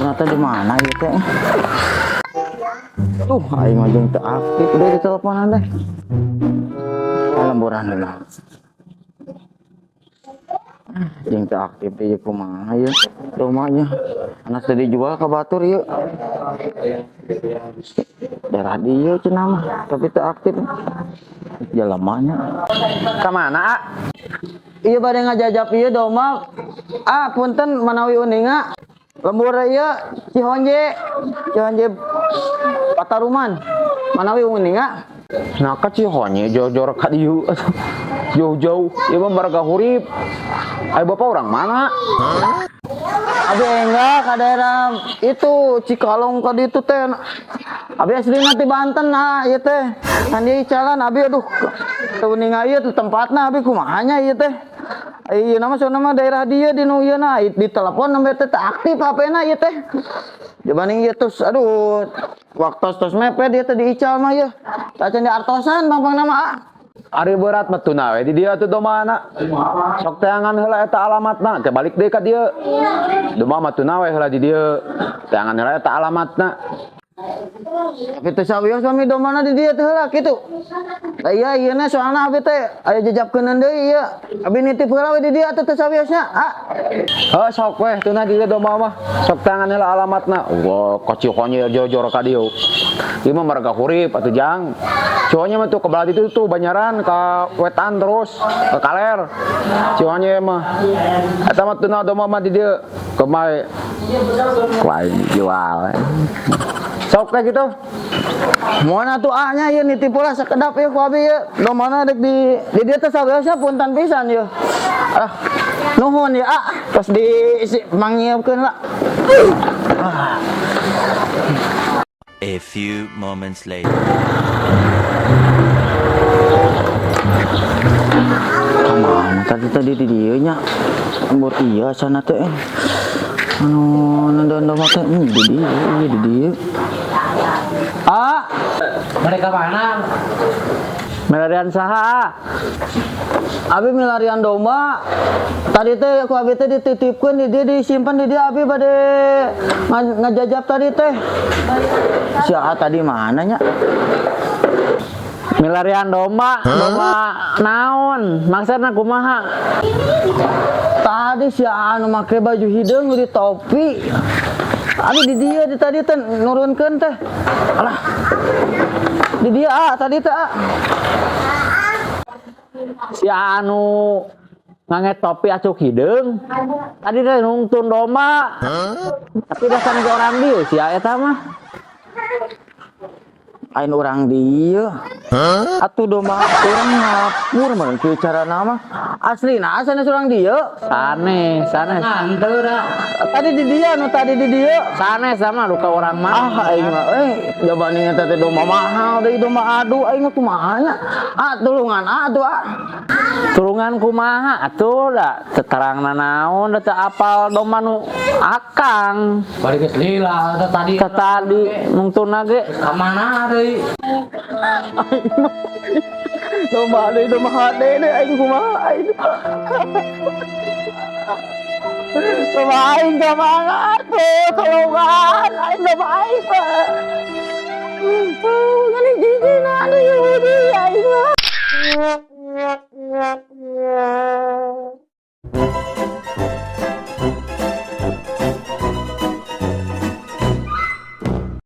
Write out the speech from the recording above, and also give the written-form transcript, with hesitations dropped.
Ternyata di mana ieu teh? Tuh, aing mah jeung teu aktif deui di teleponan teh. Lemburan heula. Jeung teu aktif deui kumaha ieu dombanya. Anak teh dijual ka batur ieu. Daerah dieu cenah mah, tapi teu aktif. Jelemanya. Ka mana, A? Iya, bade ngajajap ieu domba. Ah, punten manawi uninga. Lembur ieu Cihonje. Cihonje Pataruman. Manawi uninga. Nah, ka Cihonje jor-jor ka dieu. Jauh-jauh. Ieu mah marga hurip. Ayo, bapak orang mana? Abi enggak ke daerah itu Cikalong ka ditu teh. Abi asli nanti Banten, nah ieu teh. Kan ieu jalan abi, aduh. Teu uninga ieu tuh tempatna, abi kumaha nya ieu teh. Ieu nama soalna mah daerah dieu di nu ieu na di telepon nembe teh teu aktif HP-na ieu teh. Dibanding ieu terus, aduh, waktu tos mepet ieu teh diical mah ieu. Tacan diartosan pang-pang nama ah. Ari berat mah tuna we di dieu atuh dombana. Sok teangan heula eta alamatna, ke balik deui ka dieu. Domba mah tuna we heula di dieu. Teangan heula eta alamatna. Tapi teu sawios kami dombana di dieu teh heula kitu. Lah iya, ieu na soalna abi teh aya jajapkeuneun deui ieu. Abi nitip heula we di dieu atuh teu sawiosnya. Ah. Heuh, sok we tuna di dieu domba mah. Sok teangan heula alamatna. Wah, ka Cihonje jor-jor ka dieu. Ieu mah marga hurip atuh, Jang. Cihonje mah tuh ke belah itu tuh Banyaran ka wetan terus ke kaler. Cihonje mah. Eta mah tuna domba mah di dieu. Kemai lain dijual. Sok kayak gitu. Moal atuh A nya ieu nitip heula sakedap ieu ku abi ieu. Dombana dek di dieu teh sawiosnya, punten pisan ieu. Ah, nuhun ya, ah. Tos di mangieukeun lah. Ah. A few moments later. Kamana tadi tadi di dieu nya? Lembur iya sana teh. Anu nonton domba teh di dieu, iya di dieu. Ah, Mereka mana? Milarian saha? Abi milarian domba. Tadi teh ku abi teh dititipkeun di dieu, disimpan di dieu, abi bade ngajajap tadi teh. Si A tadi mana nya? Milarian domba, domba naon? Maksudna kumaha? Tadi si A anu make baju hideung di topi. Abi di dieu di tadi teh nurunkeun teh. Alah. Di dieu, ah, tadi teh, ah. Si anu ngange topi acuk hideung. Tadi teh nungtun domba. Tapi dasar ke orang dieu si eta mah. Ain urang dieu. Atuh domba urang ngapur mah kieu carana mah. Aslina sanes urang dieu. Sanes, sanes. Tadi di dieu, anu tadi di dieu. Sanes sama duka orang mana. Ah, aing mah eh jabani eta teh domba mahal deui, domba adu aing mah kumaha nya. Ah, tulungan ah atuh, ah. Tulungan kumaha atuh, da tetarang naon, da teu apal domba nu akang. Balik geus lila eta tadi. Ka tadi nungtuna ge. Ka mana deui? Domba deui, domba hade deui, aing kumaha aing. Domba aing ka mana atuh, tulungan aing, domba aing mah.